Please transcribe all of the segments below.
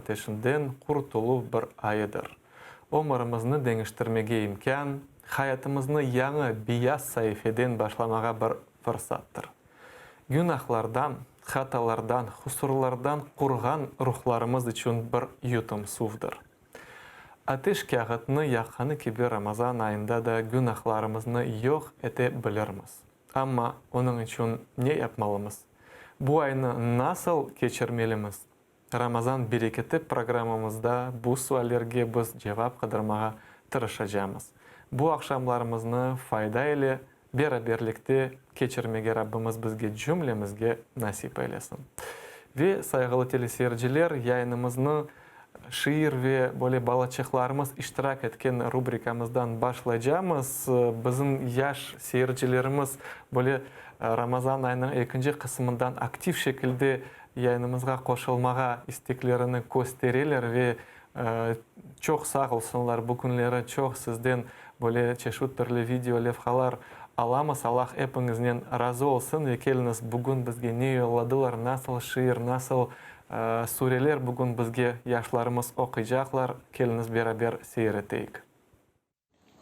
ateşinden qurtuluv bir ayıdır. Ömürimizni deñiştirmege imkân, hayatımıznı yañı beyaz saifeden başlamağa bir fırsattır. Günahlardan, hatalardan, husurlardan qurğan ruhlarımız içün bir yutum suvdır. Ateş kâğıtnı yaqqanı kibi Ramazan ayında da günahlarımıznı yoq ete bilirmiz. Amma onıñ içün ne yapmalımız? Bu aynı nasıl keçirmelimiz? Ramazan bereketi programmamızda bu suallerge biz cevap qıdırmağa tırışacamız. Bu aqşamlarımıznı fayda ile beraberlikte keçirmege Rabbimiz bizge cümlemizge nasip eylesin. Ve, sayğılı teleseyirciler, yayınımıznı şiir ve böyle balaçıqlarımız iştirak etken rubrikamızdan başlaycamız. Bizim yaş seyircilerimiz böyle Ramazan ayınıñ ekinci qısımından aktiv şekilde yayınımızğa qoşulmağa isteklerini köstereler ve çoq sağ olsunlar, bu künleri çoq sizden böyle çeşit türlü video levhalar alamız. Allah epiñiznen razı olsun ve keliñiz bugün bizge ne yolladılar, nasıl şiir, nasıl sureler bugün bizge yaşlarımız oquycaqlar, keliñiz beraber seyir eteyik.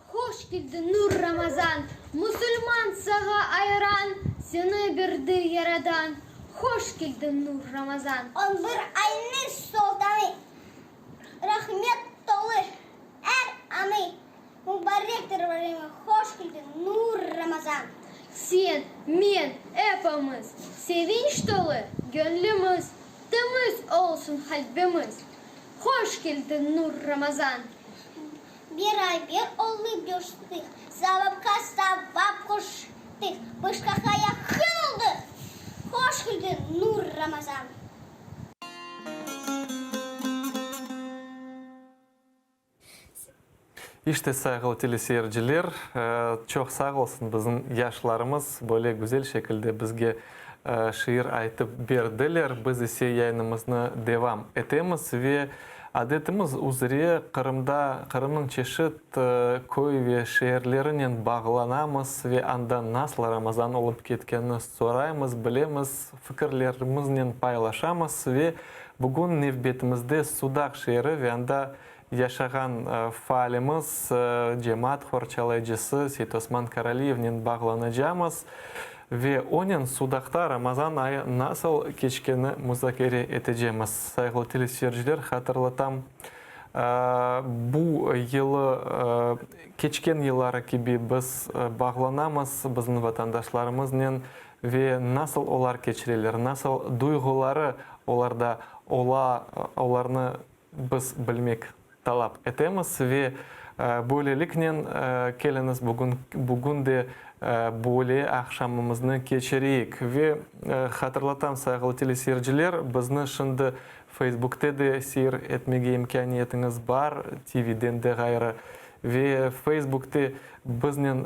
Hoş keldi nur Ramazan, Musulman sağa ayran, Seni berdi Yaradan, Hoş keldi nur Ramazan. On bir aynıñ sultanı, Rahmet tolu er anı, Mubarektir bayramı, Hoş keldi nur Ramazan. Sen, men, epimiz, Sevinç tolu göñlümiz, Temiz olsun qalbimiz, Hoş keldi nur Ramazan. Beraber olıp coştıq, Savapqa savap qoştıq, Başqağa yaqın oldıq, Hoş keldiñ, nur Ramazan! İşte, sayğılı teleseyirciler, çoq sağ olsun bizim yaşlarımız böyle güzel şekilde bizge şiir aytıp berdiler. Biz ise yayınımıznı devam etemiz ve adetimiz üzre Qırımda, Qırımnıñ çeşit köy ve şeerlerinen bağlanamız ve anda nasıl Ramazan olıp ketkenini soraymız, bilemiz, fikirlerimiznen paylaşamız ve bugün nevbetimizde Sudaq şeeri ve anda Yaşağan faalimiz, cemaat qorçalayıcısı Seytosman Karaliyevnen bağlanacamız ve onen Sudaqta Ramazan ayı nasıl keçkeni muzakere etecemiz. Sayğılı teleseyirciler, hatırlatam, bu yılı, keçken yılları kibi biz bağlanamız bizim vatandaşlarımıznen ve nasıl olar keçireler, nasıl duyğuları olarda ola, olarnı biz bilmek talap etemiz ve böyleliknen keliñiz bugün bugün de böyle aqşamımıznı keçireyik. Ve hatırlatam, sayğılı teleseyirciler, bizni şimdi Feysbukte de seyir etmege imkâniyetiñiz bar, TVden de ğayrı. Ve Feysbukte biznen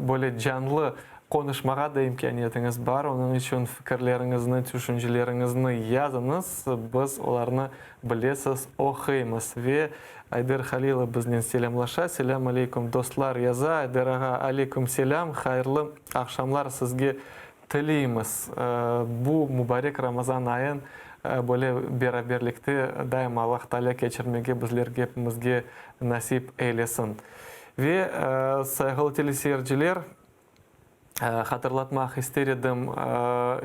böyle canlı qonuşmağa da imkâniyetiñiz bar, onıñ içün fikirleriñizni, tüşünceleriñizni yazıñız, biz olarnı, bilesiz, oquymız. Ve Ayder Halilov biznen selâmlaşa. Selâm aleyküm, dostlar, yaza Ayder ağa. Aleyküm selâm, hayırlı aqşamlar sizge tileymiz. Bu mubarek Ramazan ayın böyle beraberlikte daima Allah Taalâ keçirmege bizlerge epimizge nasip eylesin. Ve, sayğılı teleseyirciler, hatırlatmaq ister edim,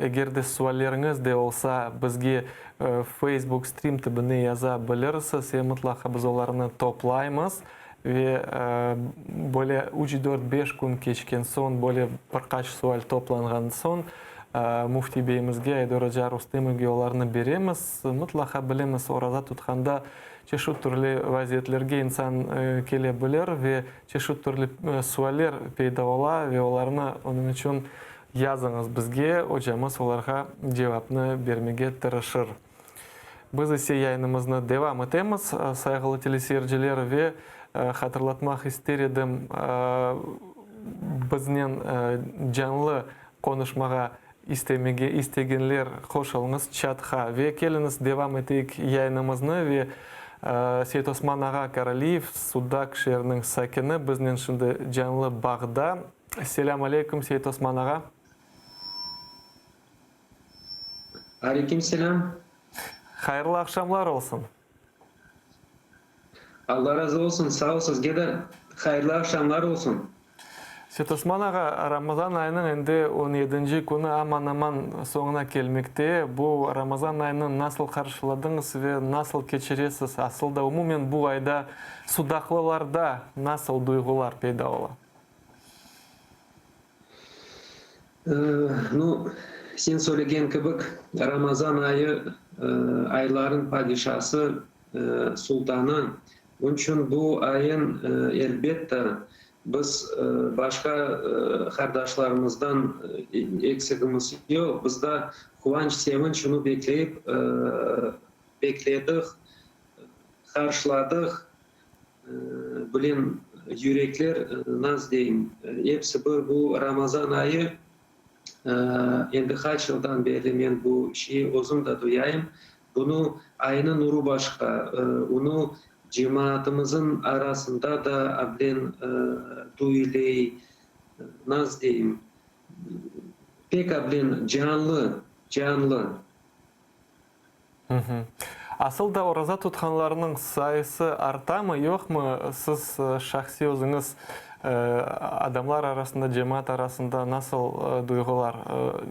eger de sualleriñiz de olsa, bizge Facebook stream tibine yaza bilirsiz, ve mıtlaqa biz olarnı toplaymız. Ve böyle üç, dört, beş kün keçken soñ, böyle bir qaç sual toplanğan soñ, Müfti beyimizge, Aydar oca Rustemovge olarnı beremiz. Mıtlaqa bilemiz, oraza tutqanda Çeşit türlü vaziyetlerge insan kele bilir ve çeşit türlü sualler peyda ola ve olarnı onıñ içün yazıñız bizge, ocamız olarğa cevapnı bermege tırışır. Biz ise yayınımıznı devam etemiz, sayğılı teleseyirciler, ve hatırlatmaq ister edim, biznen canlı qonuşmağa İstemege istegenler qoşulıñız çatqa ve keliñiz devam eteyik yayınımıznı ve Seytosman ağa Karaliyev, Sudaq şeeriniñ sakini, biznen şimdi canlı bağda. Selâm aleyküm, Seytosman ağa. Aleyküm selâm. Hayırlı aqşamlar olsun. Alla razı olsun, sağ ol sizge de, hayırlı aqşamlar olsun. Seytosman ağa, Ramazan ayınıñ endi on yedinci künü aman-aman soñuna kelmekte. Bu Ramazan ayını nasıl qarşıladıñız ve nasıl keçiresiz? Asıl da, umumen bu ayda sudaqlılarda nasıl duyğular peyda ola? Nu, sen söylegen kibik, Ramazan ayı ayların padişası, sultanı. Bunıñ içün bu ayın, elbette, biz başqa qardaşlarımızdan eksigimiz yoq. Biz de quvanç, sevinç onı bekleyip, bekledik, qarşıladıq. Bilen yürekler, naz deyim, episi bir bu Ramazan ayı, endi qaç yıldan berli men bu şeyi özüm de duyayım, bunı ayınıñ nuru başqa, onı cemaatımızın arasında da ablen duyuley, naz deyim, pek ablen canlı, canlı. Asıl da oraza tutqanlarnıñ sayısı artamı, yoqmı? Siz şahsiy özüñiz adamlar arasında, cemaat arasında nasıl duyğular?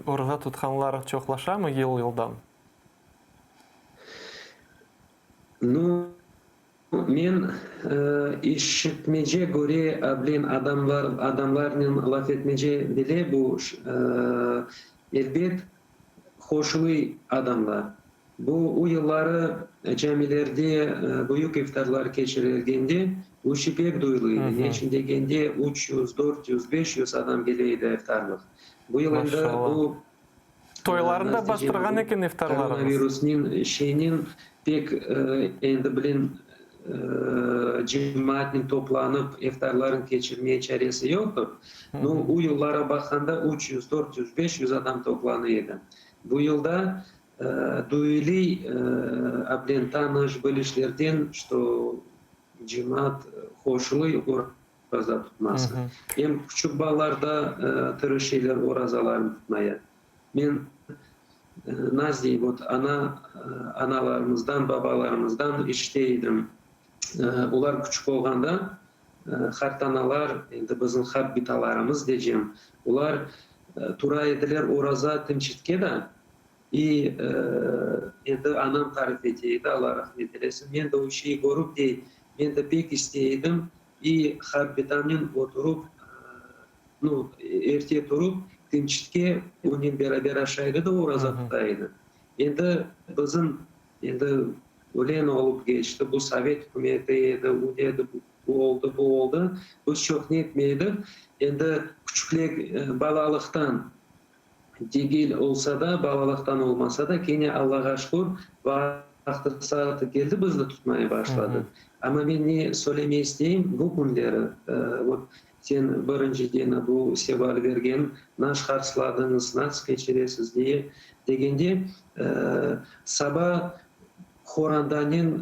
Oraza tutqanlar çoqlaşamı yıl-yıldan? Nu, men işitmece köre, bilen adamlar, adamlarnen laf etmece bile bu, elbet, Hoşluy adamlar. Bu u yılları camilerde büyük iftarlar keçirilgende bu işi pek duyulu edi. Ne içün degende, 300, 400, 500 adam kele edi iftarlıq. Bu yıl endi bu Toylarını da bastırğan eken iftarlarımız. Koronavirusnen şeynen pek endi bilen cemaatnen toplanıp iftarlarını keçirmeye çaresi yoqtır. Nu, u yıllara baqqanda 300, 400, 500 adam toplana edi. Bu yılda duyuliy ablen tanış, bilişlerden, çto cemaat hoşluy oraza tutması. Em küçük balalar da tırışıylar orazalarını tutmaya. Men naz deyim, vot ana, analarımızdan, babalarımızdan işite edim, olar küçük olğanda, Qartanalar, endi bizim qart bitalarımız decem, olar tura ediler oraza tımçitke da, i endi anam tarif ete edi, Alla rahmet eylesin, men de o şeyi körüp dey, men de pek istey edim, i qart bitamnen oturup, nu, erte turup, tımçitke onen beraber aşay edi de, oraza tuta edi. Endi bizim Endi ölen olıp keçti, bu sovet ükümeti edi, u edi, bu oldı, bu oldı. Biz çoq ne etmeydik. Endi küçüklek balalıqtan degil olsa da, balalıqtan olmasa da, kene Allağa şükür, vaqtı-saatı keldi, biz de tutmaya başladıq. Amma men ne söylemey isteyim, bu künleri, vot, sen birinciden bu seval bergen, naş qarşıladıñız, nas keçiresiz diye, degende, Saba horandanen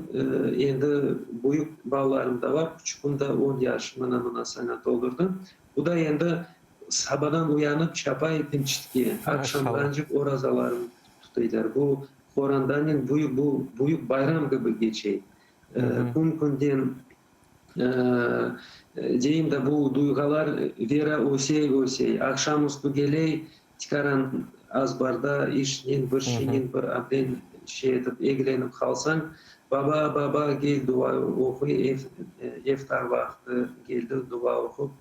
endi büyük balalarım da bar, küçügim da on yaş, mına-mına saña toldurdı. Bu da endi sabadan uyanıp çapay timçitke, aqşamdancıq orazalarını tutıylar. Bu horandanen büyük, bu büyük bayram kibi keçey. Kün-künden Deyim da, bu duyğalar vera ösey-ösey. Aqşam üstü keley, tikaran azbarda işnen, bir şeynen, bir abden şey etip, eglenip qalsañ, Baba, baba, gel dua oquy, eftar vaqtı keldi, dua oqup,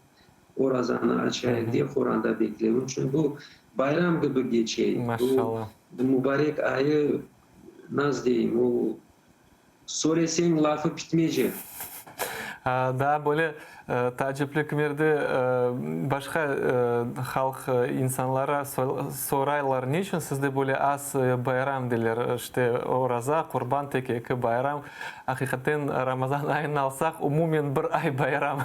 orazanı açayıq, dep qoranda bekley. Onıñ içün bu bayram kibi keçey. Bu mubarek ayı, naz deyim, o Söyleseñ lafı pitmeycek. Daa böyle taacipli kimerde başqa halq insanları soraylar, ne içün sizde böyle az bayram deyler, işte Oraza, Qurban tek eki bayram. Aqiqaten Ramazan ayını alsaq, umumen bir ay bayram.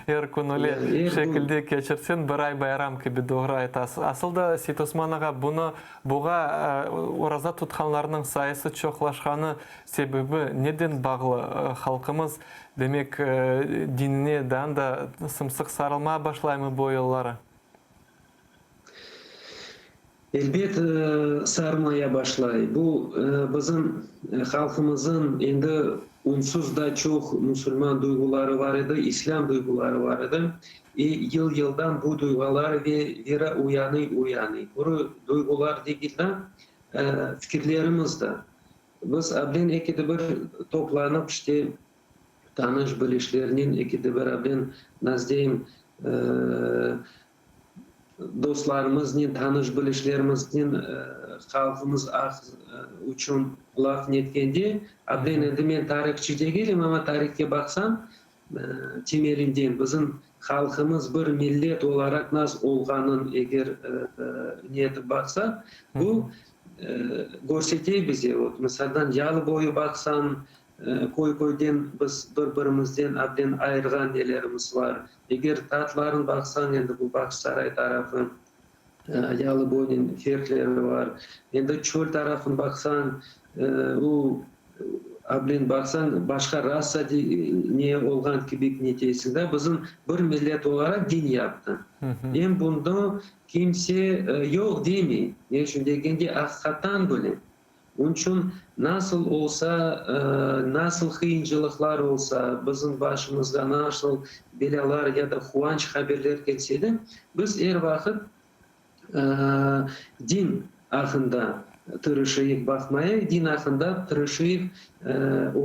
Er kün öyle şekilde keçirseñ, bir ay bayram kibi, doğru aytasız. Asıl da, Seytosman ağa, bunı Buğa oraza tutqanlarnıñ sayısı çoqlaşqanı sebebi neden bağlı? Halqımız, demek, dinine daa da sımsıq sarılmağa başlaymı bu yılları? Elbet, sarmaya başlay. Bu, bizim halqımızın endi onsuz da çoq musulman duyğuları var edi, islâm duyğuları var edi. E yıl-yıldan bu duyğular ve vira uyanıy, uyanıy. Quru duyğular degil da, fikirlerimiz da. Biz ablen ekide bir toplanıp, işte, tanış-bilişlernen ekide bir ablen, nasıl deyim, Dostlarımıznen, tanış-bilişlerimiznen halqımız aq içün laf netkende, ablen endi men tarihçı degilim, amma tarihke baqsam, temelinden bizim halqımız bir millet olaraq nas olğanın eger ne etip baqsaq, bu körsete bize, vot, misaldan, yalı boyu baqsam, Köy-köyden biz bir-birimizden abden ayırğan nelerimiz var. Eger tatların baqsañ, endi bu Bağçasaray tarafı, Yalıboynen ferqleri var. Endi çöl tarafın baqsañ, u ablen baqsañ, başqa rasa ne olğan kibi neteysiñ da. Bizim bir millet olaraq din yaptı. Em bunı kimse yoq demey. Ne içün degende, aqiqattan bile. Onıçün nasıl olsa, nasıl qıyıncılıqlar olsa, bizim başımızğa nasıl belâlar ya da quvanç haberler kelse de, biz er vaqıt din aqqında tırışıyıq baqmaya, din aqqında tırışıyıq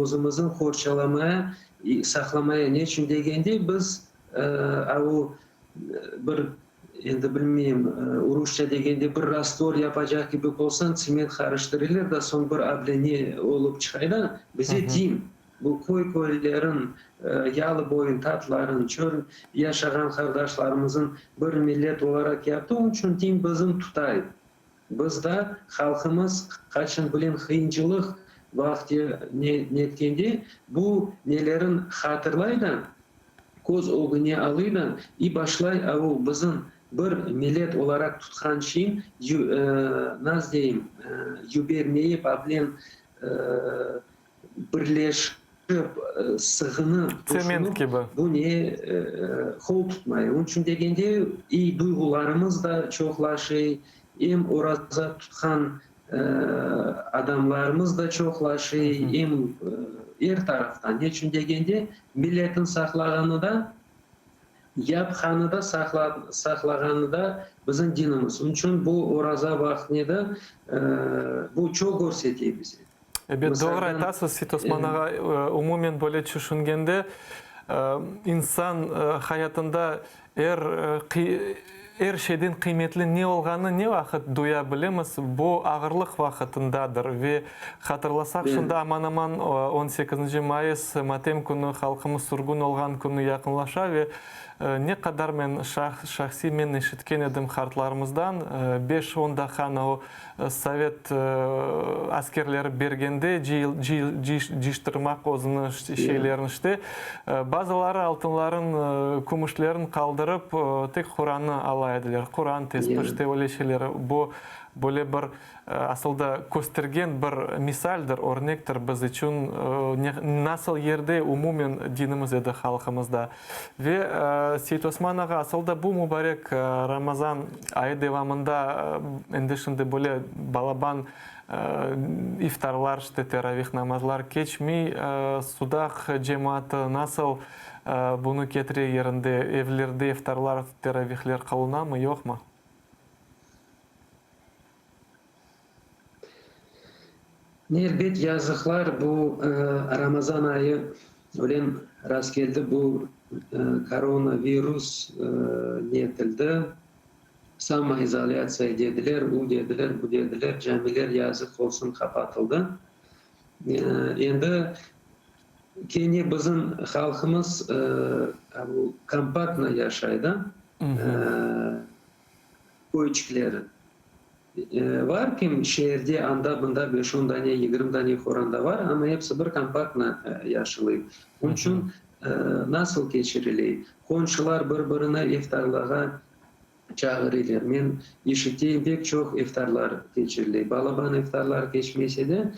özümizni qorçalamaya, saqlamaya. Ne içün degende, biz a o bir Endi bilmeyim, rusça degende bir rastvor yapacaq kibi olsañ, tsement qarıştırırlar da, soñ bir able ne olıp çıqay da, bize din, bu köy-köylerin, yalı boyun tatların, çöl yaşağan qardaşlarımızın bir millet olaraq yaptı, onıñ içün din bizim tutay. Biz da halqımız qaçın bilen qıyıncılıq vaqtı netkende bu nelerin hatırlay da, köz ögüne alıy da i başlay avu bizim bir millet olaraq tutqan şeyin naz deyim yübermeyip ablen birleşip sığınıp Tsement tüşünip kibi. bu ne qol tutmay. Onıñ içün degende i duyğularımız da çoqlaşıy, em oraza tutqan adamlarımız da çoqlaşıy, em er taraftan. Ne içün degende milletin saqlağanı da, yapqanı da, saqlağanı da bizim dinimiz. Onıñ içün bu oraza vaqtine de bu çoq körsete bize. Ebet, doğru aytasız, Seytosman ağa. Umumen böyle tüşüngende, insan hayatında er er şeyden qıymetli ne olğanını ne vaqıt duya bilemiz, bu ağırlıq vaqıtındadır. Ve hatırlasaq, şimdi aman-aman on sekizinci mayıs matem künü, halqımız sürgün olğan künü yaqınlaşa ve ne qadar men şahsiy men eşitken edim qartlarımızdan, beş-on daqqanı o Sovet askerleri bergende cıyıştırmaq özüni şeylerin işte. Bazıları altınların, kümüşlerin qaldırıp, tek Qurannı ala ediler. Quran, tespih, işte öyle şeyler. Bu böyle bir asıl da köstergen bir misaldir, örnektir biz içün, nasıl yerde umumen dinimiz edi halqımızda. Ve Seytosman ağa, asıl da bu mübarek Ramazan ayı devamında endi şimdi böyle balaban iftarlar, işte teravih namazlar keçmey, Sudaq cemaatı nasıl bunı ketire yerinde, evlerde iftarlar, teravihler qılınamı, yoqmı? Elbet, yazıqlar, bu Ramazan ayı ölen rastkeldi, bu koronavirus netildi, samoizolâtsiya dediler, u dediler, bu dediler, camiler, yazıq olsun, qapatıldı. Endi kene bizim halqımız kompaktno yaşay da, köyçikleri. Var kim şeerde anda-bunda beş-on dane, 20 dane horanda var, amma episi bir kompaktno yaşılıy. Onıñ içün nasıl keçiriley? Qonşular bir-birini iftarlağa çağırıylar. Men işiteyim, pek çoq iftarlar keçiriley. Balaban iftarlar keçmese de,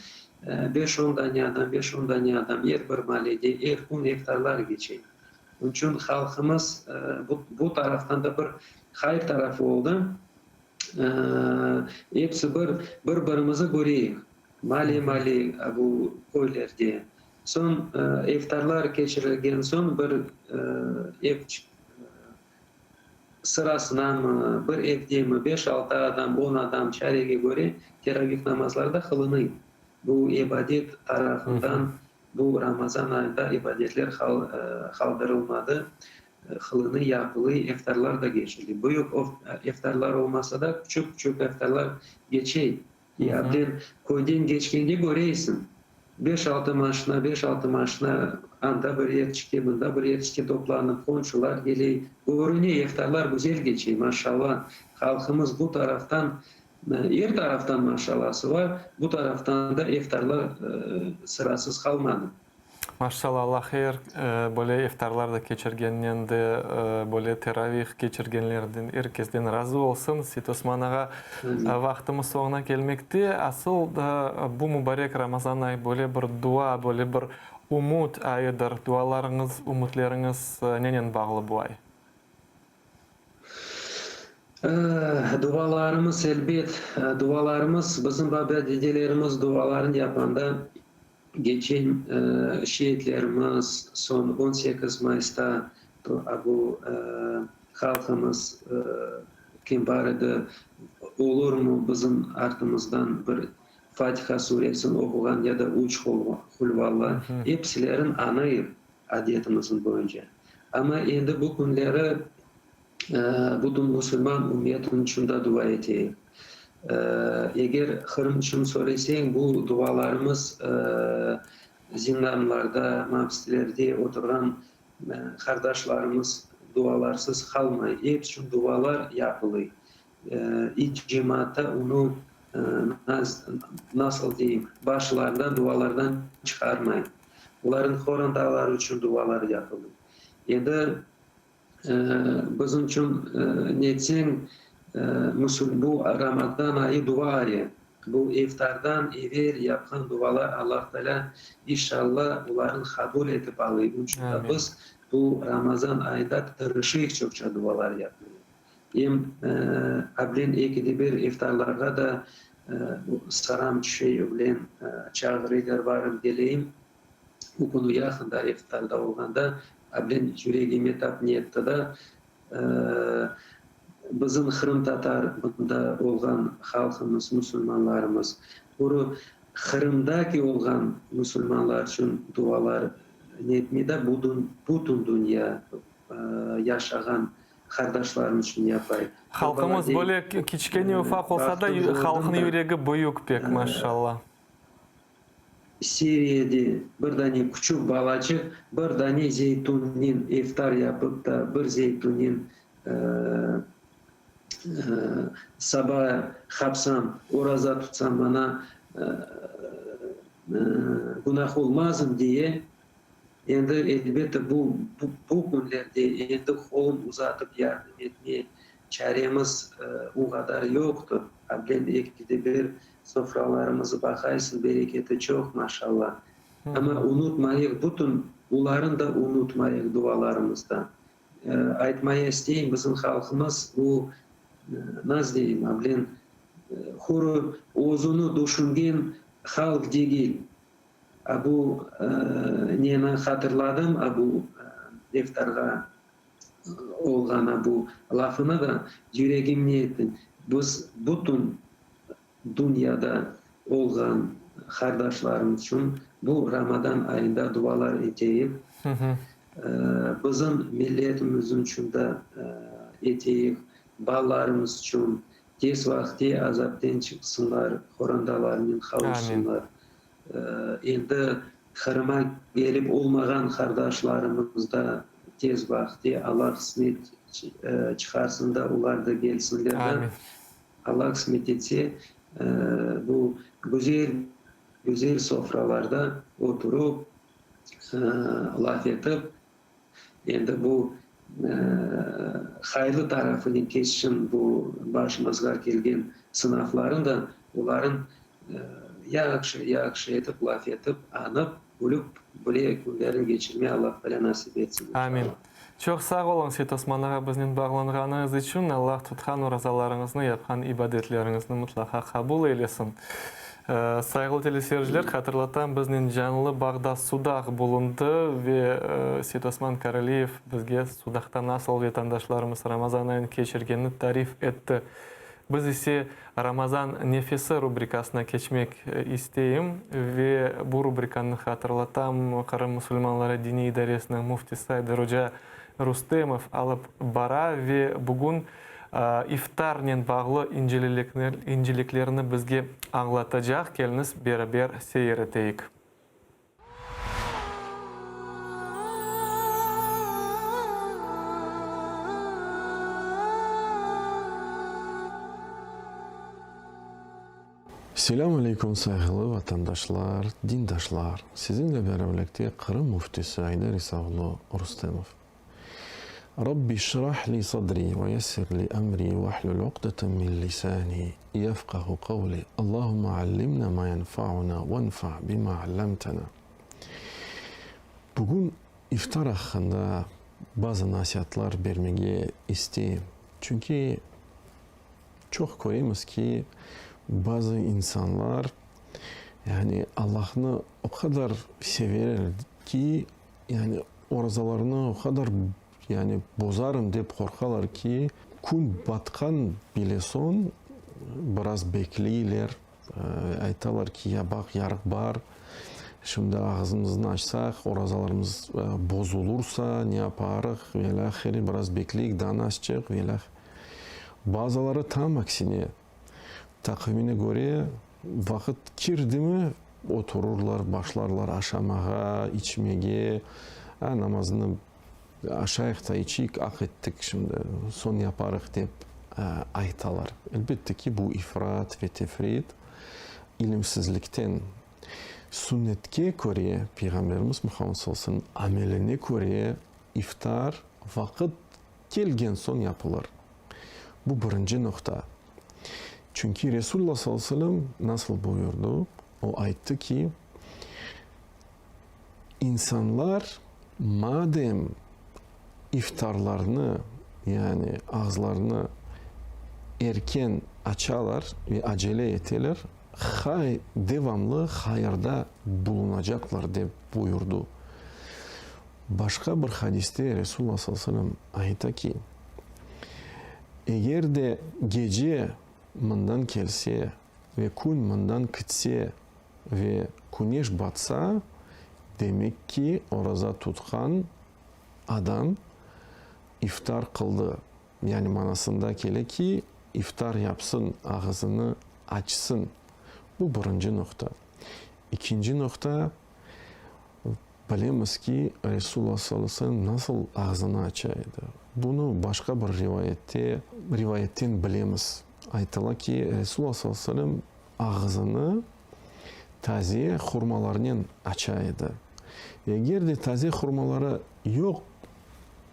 beş-on dane adam, beş-on dane adam er bir mallede er kün iftarlar keçey. Onıñ içün halqımız bu taraftan da bir hayır tarafı oldı. Episi bir, bir-birimizi köreyik, male-male bu köylerde. Soñ iftarlar keçirilgen soñ bir ev sırasınamı, bir evdemi, beş-altı adam, on adam çarege köre teravih namazları da qılınıy. Bu ibadet tarafından bu Ramazan ayında ibadetler qaldırılmadı. Qılını, yapılı iftarlar da keçirile. Büyük iftarlar olmasa da, küçük-küçük iftarlar keçey. Abden köyden keçkende köreysiñ, beş-altı maşina, beş-altı maşina anda bir yerçike, mında bir yerçike toplanıp, qonşular keley. Körüne, iftarlar güzel keçey, maşallah. Halqımız bu taraftan, er taraftan maşallası bar, bu taraftan da iftarlar sırasız qalmadı. Maşallah, Allah er böyle iftarlar da keçirgenden de, böyle teravih keçirgenlerden er kesden razı olsun. Seit Osman ağa, vaqtımız soñuna kelmekte. Asıl da bu mubarek Ramazan ayı böyle bir dua, böyle bir ümüt ayıdır. Dualarıñız, ümütleriñiz nenen bağlı bu ay? Dualarımız, elbet, dualarımız, bizim baba-dedelerimiz dualarını yapanda, Geçen şeitlerimiz, soñ 18 mayısta bu halqımız kim bar edi, olurmı bizim artımızdan bir Fatiha suresini oquğan ya da üç Hulvalla, episilerin añayıq adetimizin boyunca. Amma endi bu künleri Bütün musulman ümmetiniñ içün da dua eteyik. Eger Qırım içün söyleseñ, bu dualarımız zindanlarda, mapislerde oturğan qardaşlarımız dualarsız qalmay. Episi içün dualar yapılıy. İç cemaatta onı, nasıl deyim, başlarından dualardan çıqarmay. Olarnıñ qorantaları içün dualar yapılıy. Endi Bizim içün ne etseñ, bu Ramazan ayı dua ayı. Bu iftardan evel yapqan dualar Allah Teala inşalla olarnı qabul etip alıy. Onıñ içün de biz bu Ramazan ayında tırışıyıq çoqça dualar yapmağa. Em ablen ekide bir iftarlarğa da sıram tüşey öglen çağırıylar barıp keleyim. Bu künü yaqında iftarda olğanda, ablen yüregime tap netti da, bizim qırımtatar mında olğan halqımız, musulmanlarımız, quru Qırımdaki olğan musulmanlar içün dualar netmey da, bütün dünya yaşağan qardaşlarım içün yapay. Halqımız böyle kiçkene ufaq olsa da, halqnıñ yüregi büyük pek, maşallah. Siriyede bir dane küçük balaçıq bir dane zeytunnen iftar yapıp da, bir zeytunnen saba qapsam, oraza tutsam mana günah olmazım diye, endi elbette bu bu künlerde endi qolun uzatıp yardım etme çaremiz o qadar yoqtır. Ablen ekide bir Sofralarımızı baqaysıñ, bereketi çoq, maşalla. Amma unutmayıq, bütün olarnı da unutmayıq dualarımızda. Aytmaya isteyim, bizim halqımız o, naz deyim, ablen, quru özüni düşüngen halq degil. A bu neni hatırladım, a bu iftarğa olğan a bu lafını da yüregim ne etti, biz bütün Dünyada olğan qardaşlarım içün bu Ramadan ayında dualar eteyik. Bizim milletimiz içün de eteyik, balalarımız içün tez vaqıtte azapten çıqsınlar, qorantalarınen qavuşsınlar. Endi Qırıma kelip olmağan qardaşlarımız da tez vaqıtte Alla qısmet çıqarsın da, olar da kelsinler de. Alla qısmet etse, bu güzel, güzel sofralarda oturıp, laf etip, endi bu hayırlı tarafınen keçsin bu başımızğa kelgen sınavların da, oların yahşı, yahşı etip laf etip, añıp, külüp bir. böyle künlerni geçirme Allah Teala nasip etsin, Amin. inşallah. Çoq sağ oluñ, Seytosman ağa, biznen bağlanğanıñız içün. Allah tutqan orazalarıñıznı, yapqan ibadetleriñizni mıtlaqa qabul eylesin. Sayğılı teleseyirciler, hatırlatam, biznen canlı bağda Sudaq bulundı ve Seytosman Karaliyev bizge Sudaqta nasıl vetandaşlarımız Ramazan ayını keçirgenini tarif etti. Biz ise Ramazan nefesi rubrikasına keçmek isteyim ve bu rubrikanı hatırlatam, Qırım musulmanları diniy idaresiniñ müftisi Ayder oca Rustemov alıp bara ve bugün iftarnen bağlı inceliklerni bizge añlatacaq. Keliñiz, beraber seyir eteyik. Selâm aleyküm sayğılı vatandaşlar, dindaşlar! Siziñle beraberlikte Qırım Müftisi Ayder İsa oğlu Rustemov. Rabbi şrah li sadri ve yessir li emri vahlul uqdeten min lisani yefqahu qavli. Allahumma allimna ma yenfa'una venfa bima allamtena. Bugün iftar aqqında bazı nasiatlar bermege isteyim. Çünki çoq köremiz ki, bazı insanlar, yani Allahnı o qadar seveler ki, Yani orazalarını o qadar yani bozarım dep qorqalar ki, kün batqan bile soñ biraz bekleyler, aytalar ki, ya baq, yarıq bar, şimdi ağızımıznı açsaq, orazalarımız bozulursa, ne yaparıq, velâhiri, biraz bekleyik, daa azçıq, velâh. Bazıları tam aksine, Taqvimine köre, vaqıt kirdimi, oturırlar, başlarlar aşamağa, içmege. A, namazını aşayıq da içeyik, aq ettik, şimdi soñ yaparıq dep aytalar. Elbette ki, bu ifrat ve tefrit, ilimsizlikten. Sünnetke köre, Peyğamberimiz Muhammed sallallahu aleyhi ve sellem ameline köre iftar vaqıt kelgen soñ yapılır. Bu birinci noqta. Çünki Resulullah sallallahu aleyhi ve sellem nasıl buyurdı? O ayttı ki, insanlar madem iftarlarını, yani ağızlarını erken açalar ve acele eteler, hay, devamlı hayırda bulunacaqlar, dep buyurdı. Başqa bir hadiste Resulullah sallallahu aleyhi ve sellem ayta ki, Eger de gece mından kelse ve kün mından kitse ve küneş batsa, demek ki, oraza tutqan adam iftar qıldı. Yani manasında kele ki, iftar yapsın, ağızını açsın. Bu birinci noqta. İkinci noqta, Bilemiz ki, Resulullah sallallahu aleyhi ve sellem nasıl ağzını aça edi. Bunı başqa bir rivayette, rivayetten bilemiz. Aytıla ki, Resulullah sallallahu aleyhi ve sellem ağzını taze hurmalarnen aça edi. Eger de taze hurmaları yoq,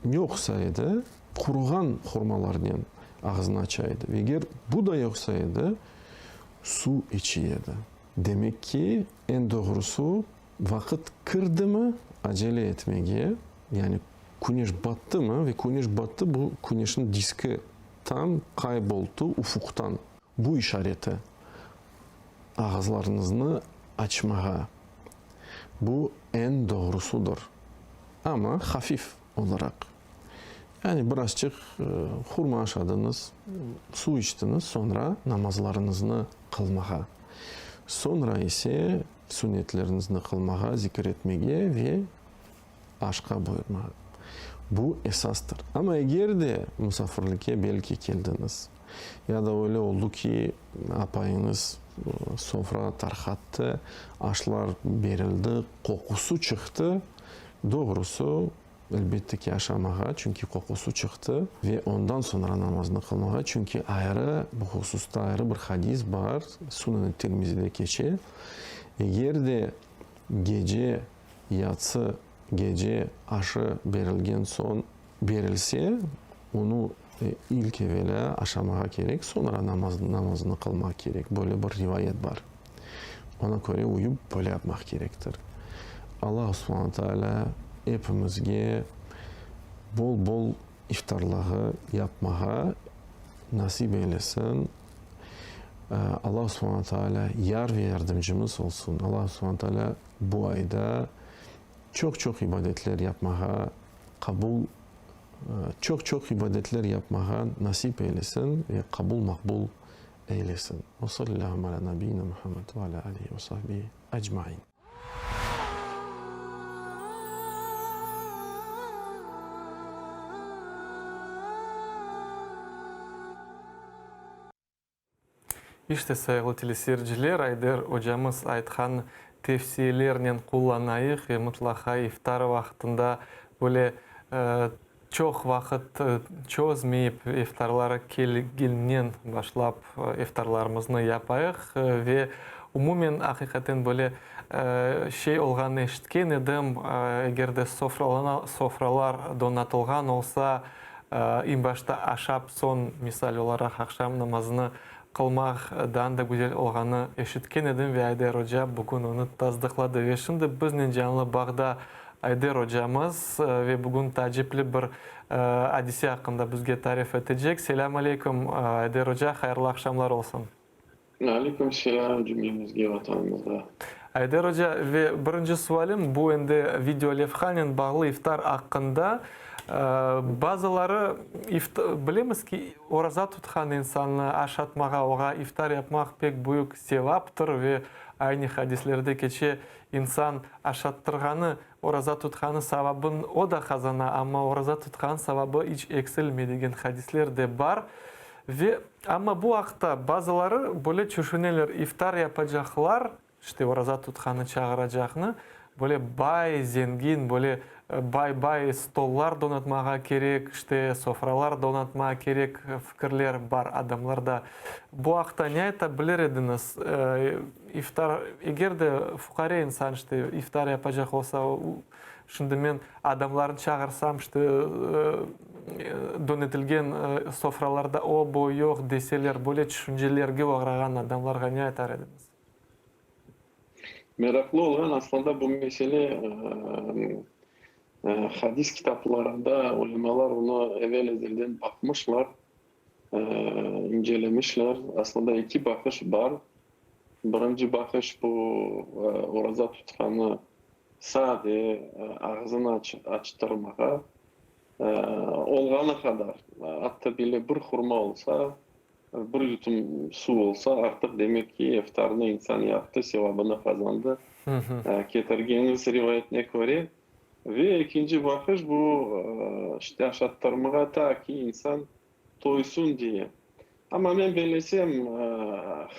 yoqsa edi, quruğan hurmalarnen ağzını aça edi. Ve eger bu da yoqsa edi, suv içe edi. Demek ki, eñ doğrusu, Vaqıt kirdimi, acele etmege, yani küneş battımı, ve küneş battı, bu küneşniñ diski tam qayboldı ufuqtan. Bu işareti, ağızlarıñıznı açmağa, bu eñ doğrusudır, amma hafif olaraq. Yani birazçıq hurma aşadıñız, suv içtiñiz, soñra namazlarıñıznı qılmağa. Soñra ise Sünnetleriñizni qılmağa, zikir etmege ve aşqa buyurmağa. Bu esastır. Amma eger de musafirlikke belki keldiñiz, ya da öyle oldu ki, apayıñız sofra tarqattı, aşlar berildi, qoqusı çıqtı, doğrusı, Elbette ki, aşamağa, çünki qoqusı çıqtı, ve ondan soñra namaznı qılmağa, çünki ayrı, bu hususta ayrı bir hadis bar, Sunan-ı Tirmizide keçe, eger de gece yatsı, gece aşı berilgen soñ berilse, onı ilk evelâ aşamağa kerek, soñra namaz, namazını qılmaq kerek, böyle bir rivayet bar. Ona köre uyup, böyle yapmaq kerektir. Allah subhane taalâ epimizge bol-bol iftarlağı yapmağa nasip eylesin. Allah subhane taalâ yar ve yardımcımız olsun. Allah subhane taalâ bu ayda çoq-çoq ibadetler yapmağa qabul çoq-çoq ibadetler yapmağa nasip eylesin ve qabul-maqbul eylesin. Ve sallallahu ala nabiyina Muhammed ve ala alihi ve sahbihi ecmain. İşte, sayğılı teleseyirciler, Ayder ocamız aytqan tevsiyelernen qullanayıq ve mıtlaqa iftar vaqtında böyle çoq vaqıt çozmeyip, iftarları kelgennen başlap iftarlarımıznı yapayıq ve umumen aqiqaten böyle şey olğanını eşitken edim, eger de sofralar donatılğan olsa, Eñ başta aşap, soñ, misal olaraq, aqşam namazını qılmaq daa da güzel olğanı eşitken edim ve Ayder oca bugün onı tasdıqladı. Ve şimdi biznen canlı bağda Ayder ocamız ve bugün taacipli bir adise aqqında bizge tarif etecek. Selâm aleyküm, Ayder oca, hayırlı aqşamlar olsun. Aleyküm selâm cümlemizge, Vatanımızğa. Ayder oca, ve birinci sualim bu endi video levhanen bağlı iftar aqqında. Bazıları, bilemiz ki, oraza tutqan insannı aşatmağa, oğa iftar yapmaq pek büyük sevaptır ve aynı hadislerde keçe, insan aşattırğanı, oraza tutqanı savabın o da qazana, amma oraza tutqan savabı iç eksilmey degen hadisler de bar. Ve amma bu aqta bazıları böyle tüşüneler, iftar yapacaqlar, işte oraza tutqanı çağıracaqnı, böyle bay, zengin, böyle bay-bay stollar donatmağa kerek, işte sofralar donatmağa kerek fikirler bar adamlarda. Bu aqta ne ayta bilir ediñiz? İftar, eger de fuqare insan işte iftar yapacaq olsa, Şimdi men adamlarnı çağırsam, işte, dönetilgen sofralarda o, bu yoq deseler, böyle tüşüncelerge oğrağan adamlarğa ne aytar ediñiz? Meraqlı olğan, aslında bu mesele hadis kitaplarında ulemalar onı evel-ezelden baqmışlar, incelemişler. Aslında eki baqış bar. Birinci baqış bu oraza tutqanı Sade, ağzını açtırmağa, olğanı qadar, atta bile bir hurma olsa, bir yutum suv olsa, artıq demek ki, iftarnı insan yaptı, sevabını qazandı, ketirgeniñiz rivayetine köre. Ve ekinci baqış, bu, işte, aşattırmağa ta ki insan toysun diye. Amma men bellesem,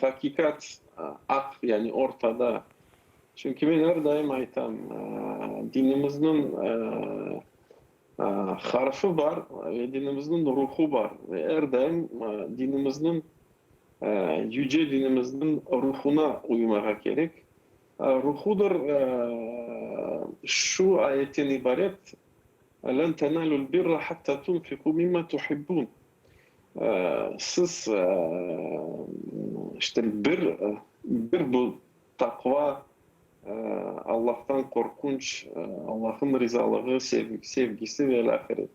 haqiqat aq, yani ortada. Çünki men er daim aytam, dinimizniñ harfı bar ve dinimizniñ ruhu bar. Ve er daim dinimizniñ, yüce dinimizniñ ruhuna uymağa kerek. Ruhudır şu ayetten ibaret, Len tenalul birra hatta tunfiku mimma tuhibbun. Siz, işte, bir, bir bu taqva, Allahtan qorqunç, Allah'ın rizalığı, sevgisi ve ilâhre.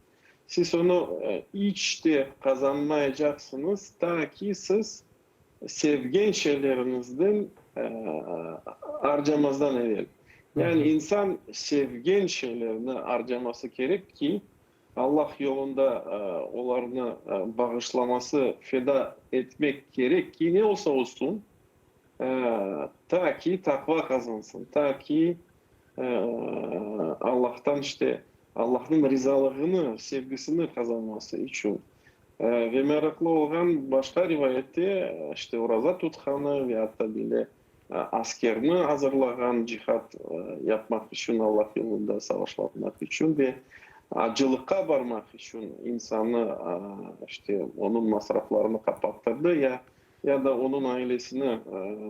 Siz onı iç de qazanmayacaqsıñız, ta ki siz sevgen şeyleriñizden arcamazdan evel. Yani insan sevgen şeylerini arcaması kerek ki, Allah yolunda olarnı bağışlaması, feda etmek kerek ki, ne olsa olsun, ta ki taqva qazansın, ta ki Allahtan işte Allahnıñ rizalığını, sevgisini qazanması içün. Ve meraqlı olğan başqa rivayette, işte oraza tutqanı ve atta bile askerni azırlağan cihad yapmaq içün, Allah yolunda savaşlatmaq içün ve acılıqqa barmaq içün insannı, işte, onıñ masraflarını qapattırdı ya, ya da onıñ ailesini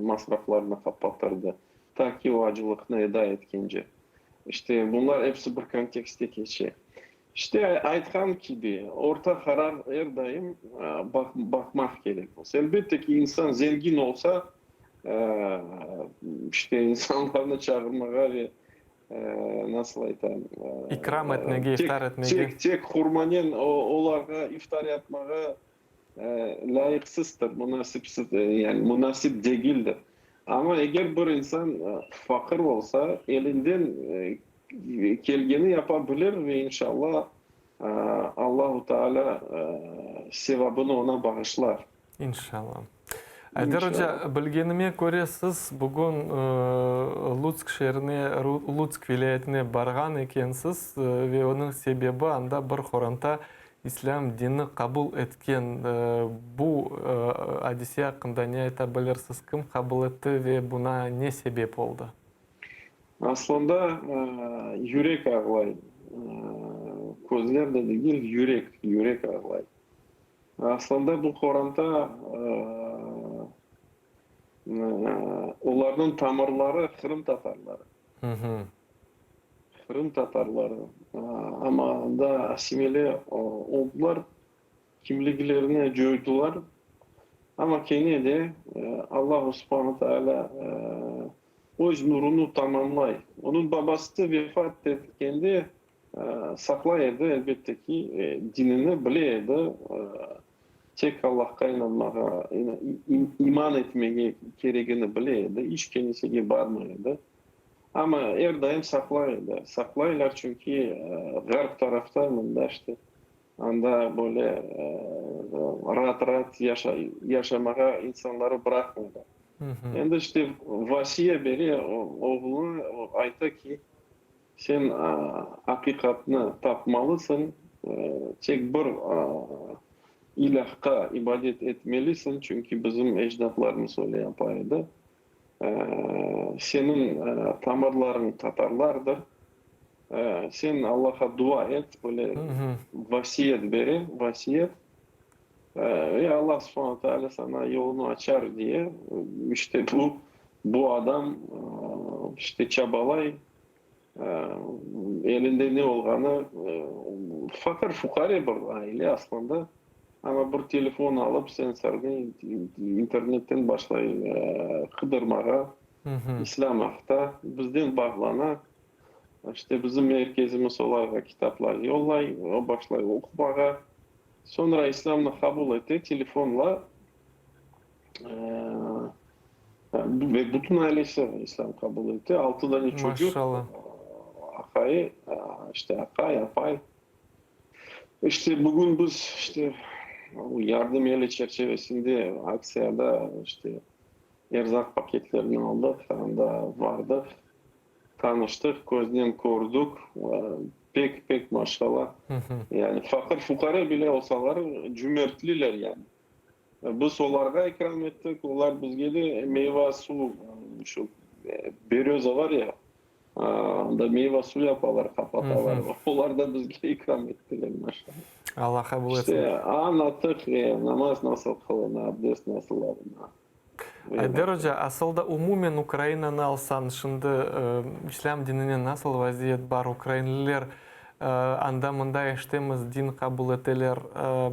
masraflarını qapattırdı, ta ki o acılıqnı eda etkence. İşte, bunlar episi bir kontekstte keçe. İşte, aytqan kibi, orta qarar er daim baqmaq kerekmiz. Elbette ki, insan zengin olsa, işte, insanlarnı çağırmağa ve. Nasıl aytayım? İkram etmege, iftar etmege. Tek, tek hurmanen olarğa iftar yapmağa lâyıqsızdır, munasipsiz, yani munasip degildir. Amma eger bir insan faqır olsa, elinden kelgeni yapa bilir ve inşallah Allahu Teala sevabını oña bağışlar. İnşallah. Ayder oca, bilgenime köre, siz bugün Lutsk şeerine, Lutsk vilâyetine barğan ekensiz ve onıñ sebebi anda bir qoranta İslâm dinini qabul etken. Bu adise aqqında ne ayta bilirsiz? Kim qabul etti ve buña ne sebep oldı? Aslında, yürek ağlay. Közler de degil, yürek, yürek ağlay. Aslında bu qoranta, olarnıñ tamırları qırımtatarları. Qırımtatarları. Amma anda assimile oldılar, kimliklerini coydular. Amma kene de Allahu subhane taalâ öz nurunı tamamlay. Onıñ babası vefat etkende Saqlay edi, elbette ki, dinini bile edi, tek Allahqa inanmağa, iman etmege keregini bile edi, iç kenisege barmay edi. Amma er daim saqlay edi. Saqlaylar, çünki ğarp tarafta, mında işte, anda böyle raat-raat yaşamağa insanları bıraqmaylar. Endi işte vasiye bere oğluna, ayta ki, Sen aqiqatnı tapmalısıñ, tek bir ilâhqa ibadet etmelisiñ, çünki bizim ecdatlarımız öyle yapa edi. Seniñ tamırlarıñ tatarlardır. Sen Allahqa dua et, böyle vasiyet bere, vasiyet. Ve Allah subhane teala saña yolunı açar, diye, işte bu, bu adam işte çabalay. Elinde ne olğanı, faqır-fuqare bir aile aslında, amma bir telefon alıp, sensornıy internetten başlay qıdırmağa, İslâm aqta, bizden bağlana, işte bizim merkezimiz olarğa kitaplar yollay, o başlay oqumağa, soñra İslâmnı qabul ete telefonla. Ve bütün ailesi İslâm qabul etti. Altı dane çocuq, Maşallah. aqayı, işte aqay, apay. İşte bugün biz işte yardım eli çerçevesinde aktsiyada işte erzaq paketlerini aldıq, anda bardıq, tanıştıq, köznen kördik. Pek, pek maşallah. Yani faqır-fuqare bile olsalar, cümertliler yani. Biz olarğa ikram ettik, olar bizge de meyva suv, şu beröza var ya, anda meyva suv yapalar, qapatalar, olar da bizge ikram ettiler, maşallah. Allah qabul etsin. İşte, añlattıq, namaz nasıl qılına, abdest nasıl alına. Ayder oca, asıl da umumen Ukrainanı alsañ, şimdi islâm dininen nasıl vaziyet bar, ukrainliler anda-mında eşitemiz, din qabul eteler,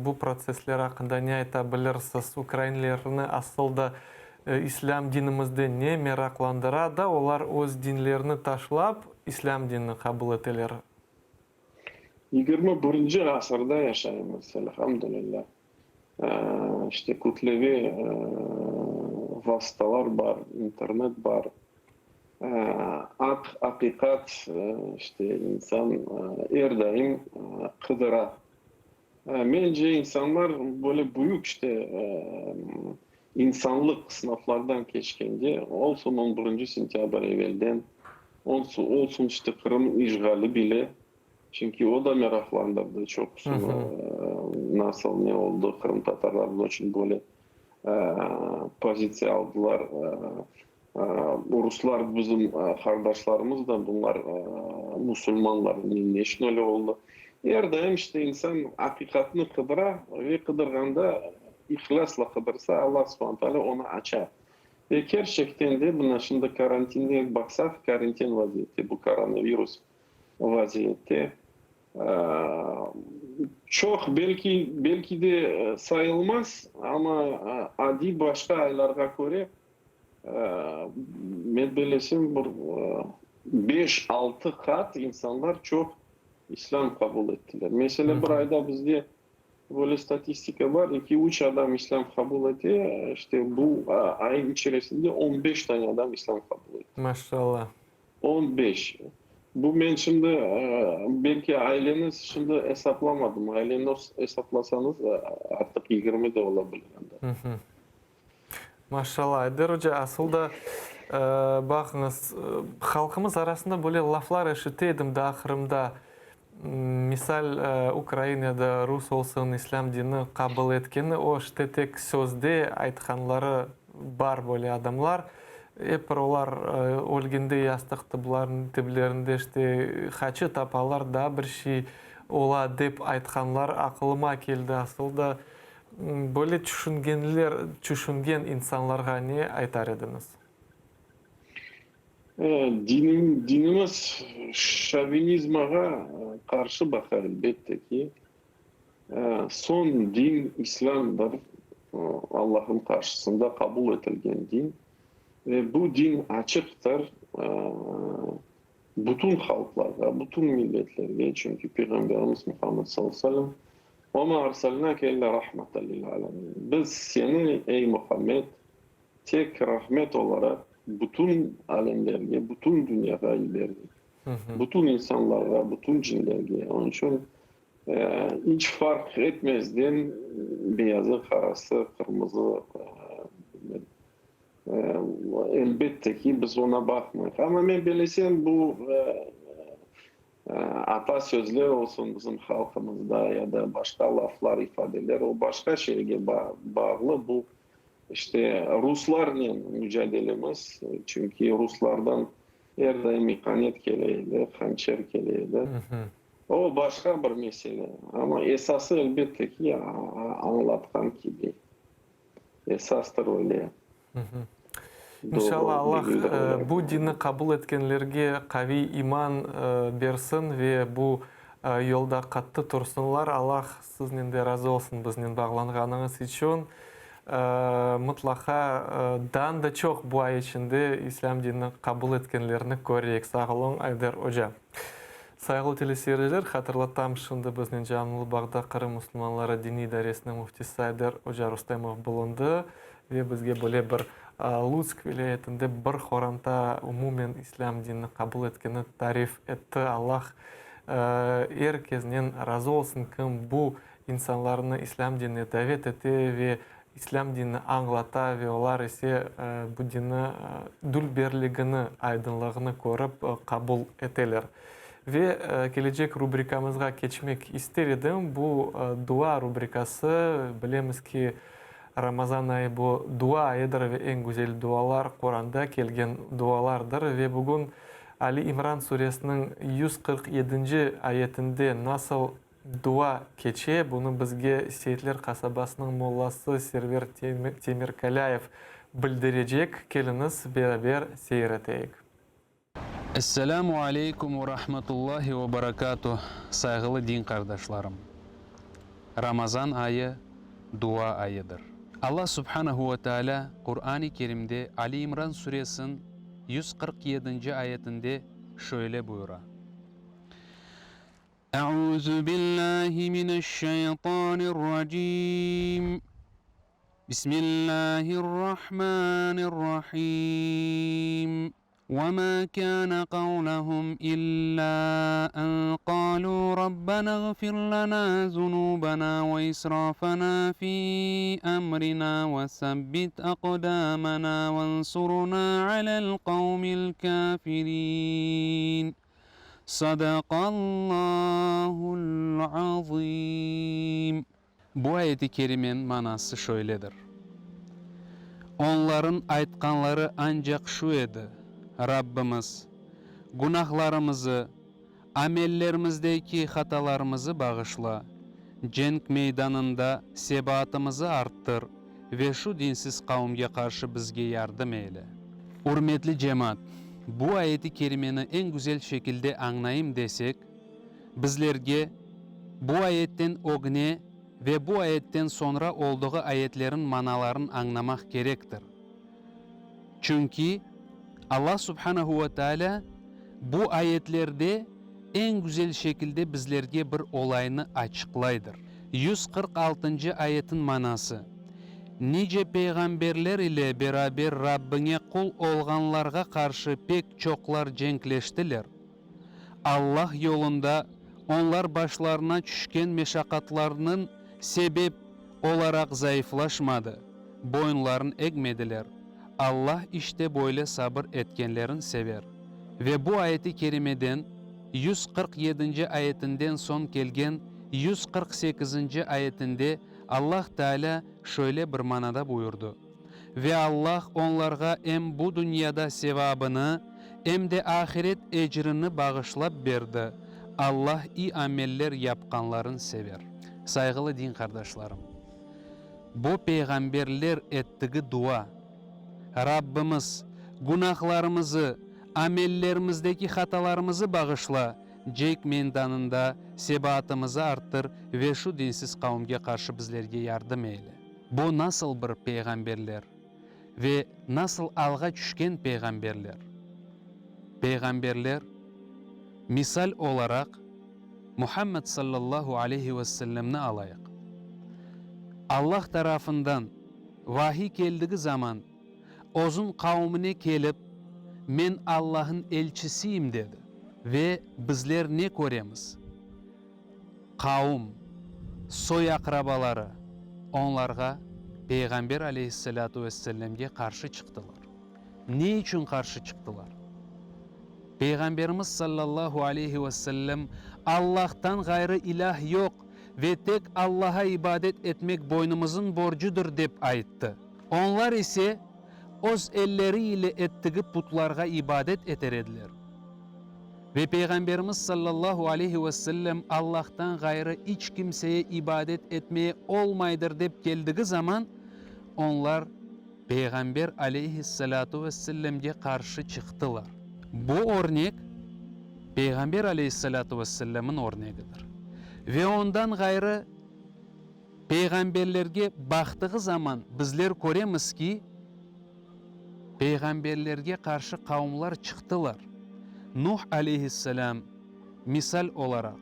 bu protsessler aqqında ne ayta bilirsiz, ukrainlerni asıl da islâm dinimizde ne meraqlandıra da, olar öz dinlerini taşlap, islâm dinini qabul eteler? Yigirmi birinci asırda yaşaymız, elhamdülillah. İşte kütleviy vasıtalar bar, internet bar. Aq, aqiqat, işte insan er daim qıdıra. Mence, insanlar böyle büyük işte insanlıq sınavlardan keçkende, olsun on birinci sentâbr evelden, olsun işte Qırım işğali bile, Çünki o da meraqlandırdı çoqusını, nasıl, ne oldı, qırımtatarlar ne içün böyle pozitsiya aldılar, ruslar bizim qardaşlarımız da, bunlar musulmanlar, ne içün öyle oldı. Er daim işte insan aqiqatnı qıdıra ve qıdırğanda ihlâsla qıdırsa, Allah subhane teala onı aça. Ve kerçekten de, mına şimdi karantinde baqsaq, karantin vaziyette, bu koronavirus vaziyette. Çoq, belki, belki de sayılmaz, amma adiy başqa aylarğa köre, men bellesem, bir. Beş-altı qat insanlar çoq İslâm qabul ettiler. Meselâ, bir ayda bizde böyle statistika bar, eki-üç adam İslâm qabul ete, işte bu ayın içerisinde on beş tane adam İslâm qabul etti. Maşallah. On beş. Bu men şimdi, belki aileni şimdi esaplamadım, aileni esaplasañız, artıq yigirmi de ola bilir anda. Maşallah, Ayder oca, asıl da, baqıñız, halqımız arasında böyle laflar eşite edim daa Qırımda, misal, ukrain ya da rus olsun, islâm dinini qabul etkeni, o işte tek sözde aytqanları bar böyle adamlar, ep bir olar ölgende yastıq tiblerinde işte haçı tapalar, daa bir şey ola dep aytqanlar aqılıma keldi, asıl da, Böyle tüşüngenler, tüşüngen insanlarğa ne aytar ediñiz? Dinim, dinimiz şovinizmağa qarşı baqa, elbette ki. Soñ din İslâmdır, Allah'ın qarşısında qabul etilgen din. Ve bu din açıqtır bütün halqlarğa, bütün milletlerge, çünki Peyğamberimiz Muhammed sallallahu aleyhi ve sellem, Ve ma erselnâke illâ rahmeten lil âlemîn, Biz seni, ey Muhammed, tek rahmet olaraq bütün alemlerge, bütün dünyağa yiberdik, bütün insanlarğa, bütün cinlerge. Onıñ içün iç farq etmezden, beyazı, qarası, qırmızı, elbette ki, biz oña baqmayıq. Amma men bilesem, bu Ata sözler olsun bizim halqımızda ya da başqa laflar, ifadeler, o başqa şeyge bağlı. Bu, işte, ruslarnen mücadelemiz, çünki ruslardan er daim ihanet kele edi, hançer kele edi. O başqa bir mesele. Amma esası, elbette ki, añlatqan kibi, Esastır öyle. İnşallah Allah bu dinni qabul etkenlerge qaviy iman bersin ve bu yolda qattı tursınlar. Allah siznen de razı olsun biznen bağlanğanıñız içün. Mıtlaqa daa da çoq bu ay içinde İslâm dinini qabul etkenlerni köreyik. Sağ oluñ, Ayder oca. Sayğılı teleseyirciler, hatırlatam, şimdi biznen canlı bağda Qırım musulmanları diniy idaresiniñ müftisi Ayder oca Rustemov bulundı ve bizge böyle bir Lutsk vilâyetinde bir qoranta umumen islâm dinini qabul etkenini tarif etti. Allah er keznen razı olsun, kim bu insanlarnı islâm dinine davet ete ve İslâm dinini añlata ve olar ise bu dinni dülberligini, aydınlığını körip qabul eteler. Ve kelecek rubrikamızğa keçmek ister edim. Bu dua rubrikası. Bilemiz ki, Ramazan ayı bu dua ayıdır ve eñ güzel dualar Quranda kelgen dualardır. Ve bugün Ali İmran suresiniñ 147-nci ayetinde nasıl Dua keçe, bunı bizge Seyitler qasabasınıñ mollası Server Temirkalâyev bildirecek, keliñiz, beraber seyir eteyik. Esselâmu aleykum ve rahmetullahi ve berekâtuh, sayğılı din qardaşlarım! Ramazan ayı, dua ayıdır. Allah subhanehu ve tealâ Qur'an-ı Kerimde Ali İmran suresiniñ 147-nci ayetinde şöyle buyura. Eûzü billâhi mineşşeytanirracîm. Bismillâhirrahmânirrahîm. Ve mâ kâne kavlehum illâ en kâlû Rabbenâ ğfir lenâ zunûbenâ ve israfenâ fî emrinâ ve sebbit aqdâmenâ vensurnâ alel kavmil kâfirîn. Sadaqallâhul azîm. Bu ayet-i kerimeniñ manası şöyledir, Onların aytqanları ancaq şu edi, Rabbimiz, günahlarımızı, amellerimizdeki hatalarımızı bağışla, cenk meydanında sebatımızı arttır ve şu dinsiz qavimge qarşı bizge yardım eyle. Ürmetli cemaat, bu ayet-i kerimeni eñ güzel şekilde añnayım desek, bizlerge bu ayetten ögne ve bu ayetten soñra olduğı ayetlerin manaların añnamaq kerektir. Çünki Allah subhanehu ve tealâ. Bu ayetlerde eñ güzel şekilde bizlerge bir olaynı açıqlaydır. 146-ncı ayetin manası, Nice peyğamberler ile beraber Rabbiñe qul olğanlarğa qarşı pek çoqlar cenkleştiler. Allah yolunda onlar başlarına tüşken meşaqatlarnıñ sebep olaraq zayıflaşmadı, boyunların egmediler. Allah işte böyle sabır etkenlerin sever. Ve bu ayeti kerimeden, 147-nci ayetinden soñ kelgen 148-nci ayetinde Allah Teala şöyle bir manada buyurdı, Ve Allah onlarğa em bu dünyada sevabını, em de ahiret ecrini bağışlap berdi, Allah i ameller yapqanların sever. Sayğılı din qardaşlarım! Bu peyğamberler ettigi dua, Rabbimiz, günahlarımızı, amellerimizdeki hatalarımızı bağışla, cek mendanında sebaatımızı arttır ve şu dinsiz qavmge qarşı bizlerge yardım eyle. Bu nasıl bir peyğamberler ve nasıl alğa tüşken peyğamberler? Peyğamberler, misal olaraq, Muhammed sallallahu aleyhi ve sellemni alayıq. Allah tarafından vahiy keldigi zaman, özüñ qavmine kelip, Men Allah'ın elçisiyim dedi. Ve bizler ne köremiz? Qavm, soy-aqrabaları onlarğa, Peyğamber aleyhisselâtu vesselâmge qarşı çıqtılar. Ne içün qarşı çıqtılar? Peyğamberimiz sallallahu aleyhi ve sellem, Allahtan ğayrı ilâh yoq ve tek Allaha ibadet etmek boynumızıñ borcudır dep ayttı. Onlar ise öz elleri ile ettigi putlarğa ibadet eter ediler. Ve Peyğamberimiz sallallahu aleyhi ve sellem Allahtan ğayrı iç kimseye ibadet etmeye olmaydır dep keldigi zaman, onlar Peyğamber aleyhissalâtu vesselâmge qarşı çıqtılar. Bu örnek, Peyğamber aleyhissalâtu vesselâmın örnegidir. Ve ondan ğayrı, peyğamberlerge baqtığı zaman bizler köremiz ki, peyğamberlerge qarşı qavumlar çıqtılar. Nuh aleyhisselâm misal olaraq,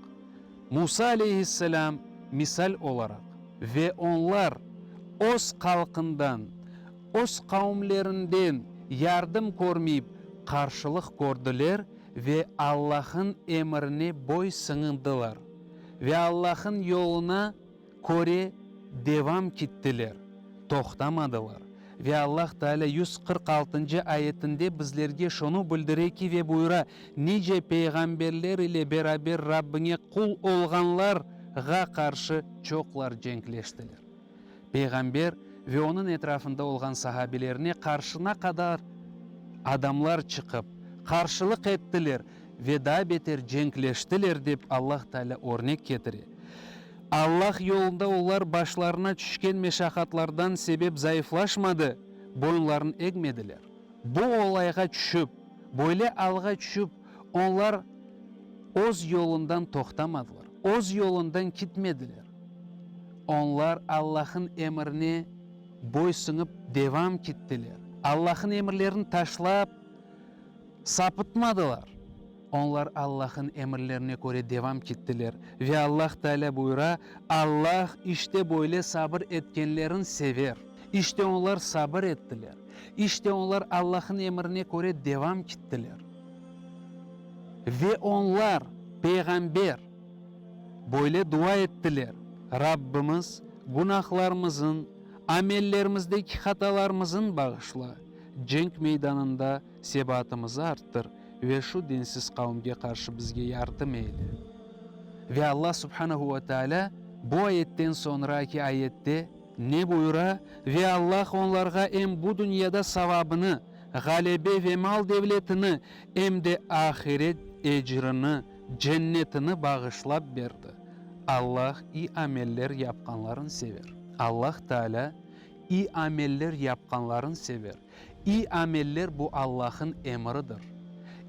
Musa aleyhisselâm misal olaraq. Ve onlar öz halqından, öz qavumlerinden yardım körmeyip qarşılıq kördiler ve Allah'ın emirine boysıñdılar ve Allah'ın yoluna köre devam kittiler, toqtamadılar. Ve Allah Teala 146-ncı ayetinde bizlerge şonı bildire ki ve buyura, Nice peyğamberler ile beraber Rabbiñe qul olğanlar ğa qarşı çoqlar cenkleştiler. Peyğamber ve onıñ etrafında olğan sahabelerine qarşı na qadar adamlar çıqıp, qarşılıq ettiler ve daa beter cenkleştiler dep Allah Teala örnek ketire. Allah yolunda olar başlarına tüşken meşaqatlardan sebep zayıflaşmadı, boyunlarını egmediler. Bu olayğa tüşüp, böyle alğa tüşüp, onlar öz yolundan toqtamadılar, öz yolundan kitmediler. Onlar Allah'ın emirine boysınıp devam kittiler. Allah'ın emirlerini taşlap, sapıtmadılar. Onlar Allah'ın emirlerine köre devam kittiler. Ve Allah Teala buyura, Allah işte böyle sabır etkenlerin sever. İşte onlar sabır ettiler. İşte onlar Allah'ın emirine köre devam kittiler. Ve onlar, peyğamber, böyle dua ettiler, Rabbimiz, günahlarımızın, amellerimizdeki hatalarımızın bağışla, cenk meydanında sebatımızı arttır ve şu dinsiz qavmge qarşı bizge yardım eyle. Ve Allah subhanehu ve teala bu ayetten soñraki ayette ne buyura, Ve Allah onlarğa em bu dünyada savabını, ğalebe ve mal-devletini, em de ahiret ecrini, cennetini bağışlap berdi. Allah i ameller yapqanların sever. Allah Teala i ameller yapqanların sever. İ ameller bu Allah'ın emridir.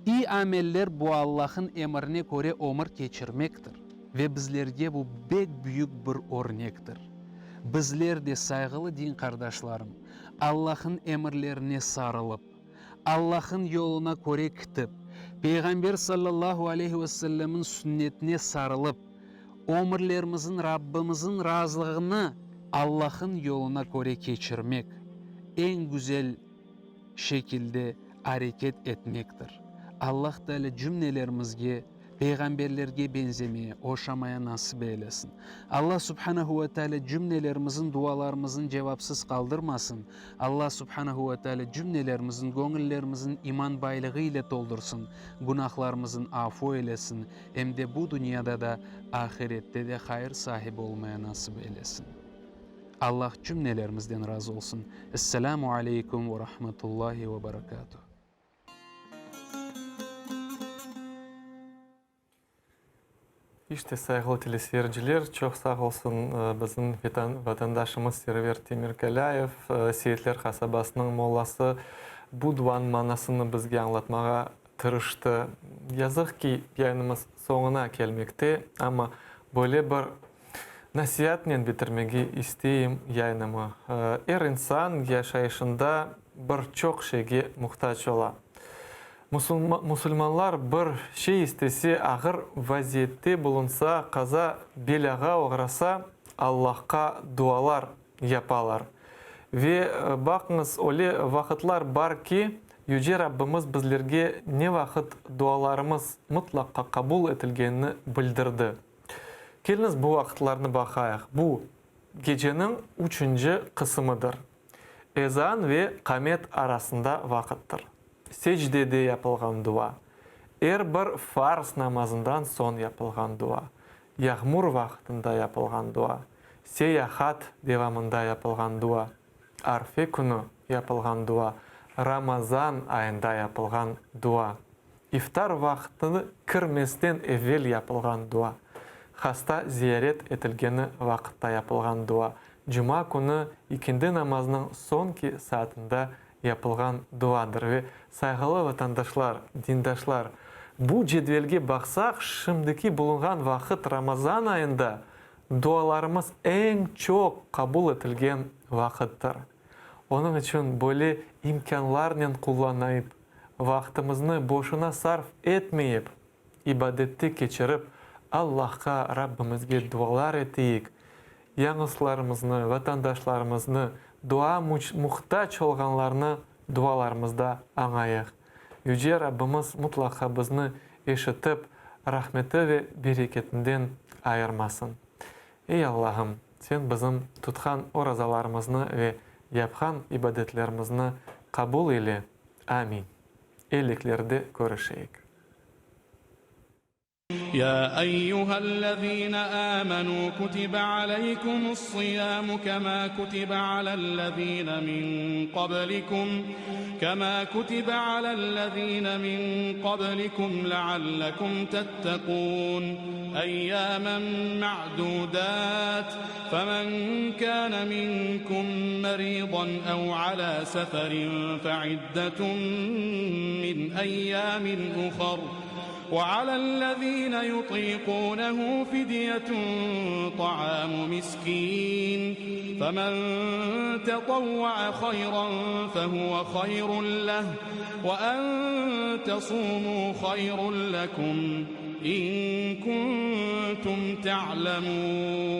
İ ameller bu Allah'ın emrine köre ömür keçirmektir. Ve bizlerge bu bek büyük bir örnektir. Bizler de, sayğılı din qardaşlarım, Allah'ın emirlerine sarılıp, Allah'ın yoluna köre kitip, Peyğamber sallallahu aleyhi ve sellemniñ sünnetine sarılıp, ömürlerimizin Rabbimizin razılığını Allah'ın yoluna köre keçirmek, eñ güzel şekilde areket etmektir. Allah Teala cümlelerimizge Peyğamberlerge beñzemeye, oşamaya nasip eylesin. Alla subhanehu ve teala cümlelerimizin dualarımızın cevapsız qaldırmasın. Alla subhanehu ve teala cümlelerimizin göñüllerimizin iman baylığı ile toldursın, günahlarımızın afu eylesin, em de bu dünyada da, ahirette de hayır sahibi olmaya nasip eylesin. Allah cümlelerimizden razı olsun. Esselamu aleykum ve rahmetullahi ve berekatuh. İşte, sayğılı teleseyirciler, çoq sağ olsun bizim vatandaşımız Server Temirgalayev, Seyitler qasabasınıñ mollası bu duanıñ manasını bizge añlatmağa tırıştı. Yazıq ki, yayınımız soñuna kelmekte, amma böyle bir Nasiatnen bitirmege isteyim yayınımı. Er insan yaşayışında bir çoq şeyge muhtac ola. Musulmanlar bir şey istese, ağır vaziyette bulunsa, qaza belâğa oğrasa, Allahqa dualar yapalar. Ve baqıñız, öyle vaqıtlar bar ki, Yüce Rabbimiz bizlerge ne vaqıt dualarımız mıtlaqqa qabul etilgenini bildirdi. Keliñiz bu vaqıtlarnı baqayıq. Bu, geceniñ üçünci qısımıdır. Ezan ve qamet arasında vaqıttır. Secdede yapılğan dua. Er bir farz namazından soñ yapılğan dua. Yağmur vaqtında yapılğan dua. Seyahat devamında yapılğan dua. Arfe künü yapılğan dua. Ramazan ayında yapılğan dua. İftar vaqtını kirmezden evel yapılğan dua. Hasta ziyaret etilgeni vaqıtta yapılğan dua. Cuma künü ikindi namazınıñ soñki saatında yapılğan duadır. Ve, sayğılı vatandaşlar, dindaşlar, bu cedvelge baqsaq, şimdiki bulunğan vaqıt Ramazan ayında dualarımız eñ çoq qabul etilgen vaqıttır. Onıñ içün böyle imkânlarnen qullanayıp, Vaqtımıznı boşuna sarf etmeyip, ibadette keçirip, Allahqa, Rabbimizge dualar eteyik, yañğızlarımıznı, vatandaşlarımıznı, dua muhtac olğanlarnı dualarımızda añayıq. Yüce Rabbimiz mutlaqa bizni eşitip, rahmeti ve bereketinden ayırmasın. Ey Allahım, Sen bizim tutqan orazalarımıznı ve yapqan ibadetlerimizni qabul eyle. Amin. Elliklerde körüşeyik. Ya eyyühellezine âmenû kutibe aleykumus-siyâmu kemâ kutibe alellezîne min qablikum kemâ kutibe alellezîne min qablikum leallekum tettekûn eyyâmen ma'dûdât femen kâne minkum merîdan ev alâ seferin fe'iddetun min eyyâmin uhar ve alellezîne yutîkûnehu fidyetun ta'âmu miskîn femen tetavva'a hayran fehuve hayrun leh ve en tesûmû hayrun lekum İn kuntum te'lemûn.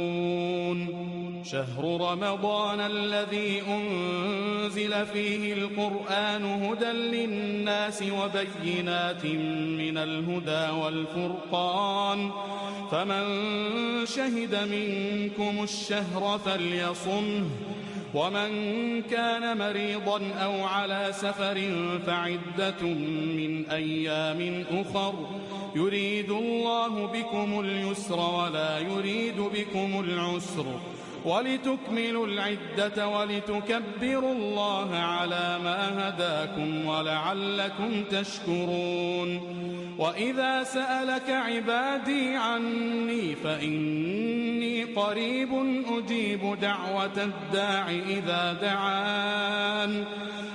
Şehru Ramazânellezî unzile fîhil Kur'ânu huden linnâsi ve beyinâtin minel hudâ vel furqân. Femen şehide minkumuş-şehre felyasumh. Ve men kâne merîdan ev alâ seferin fe'iddetun min eyyâmin uhar. Yuridullahu bikumul yusra ve lâ yuridu bikumul usr. Ve litukmilul iddete ve litukebbirullâhe alâ mâ hedâkum ve leallekum teşkurûn. Ve izâ se'eleke ibâdî annî fe innî qarîbun ucîbu de'veted-dâ'i izâ de'ân.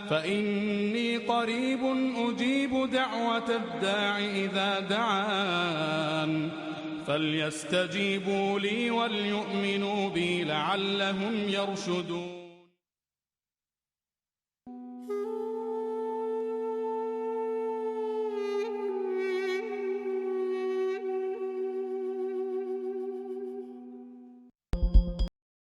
Fe innî qarîbun ucîbu de'veted-dâ'i izâ de'ân. Felyestecîbû lî velyu'minû bî leallehum yerşudûn.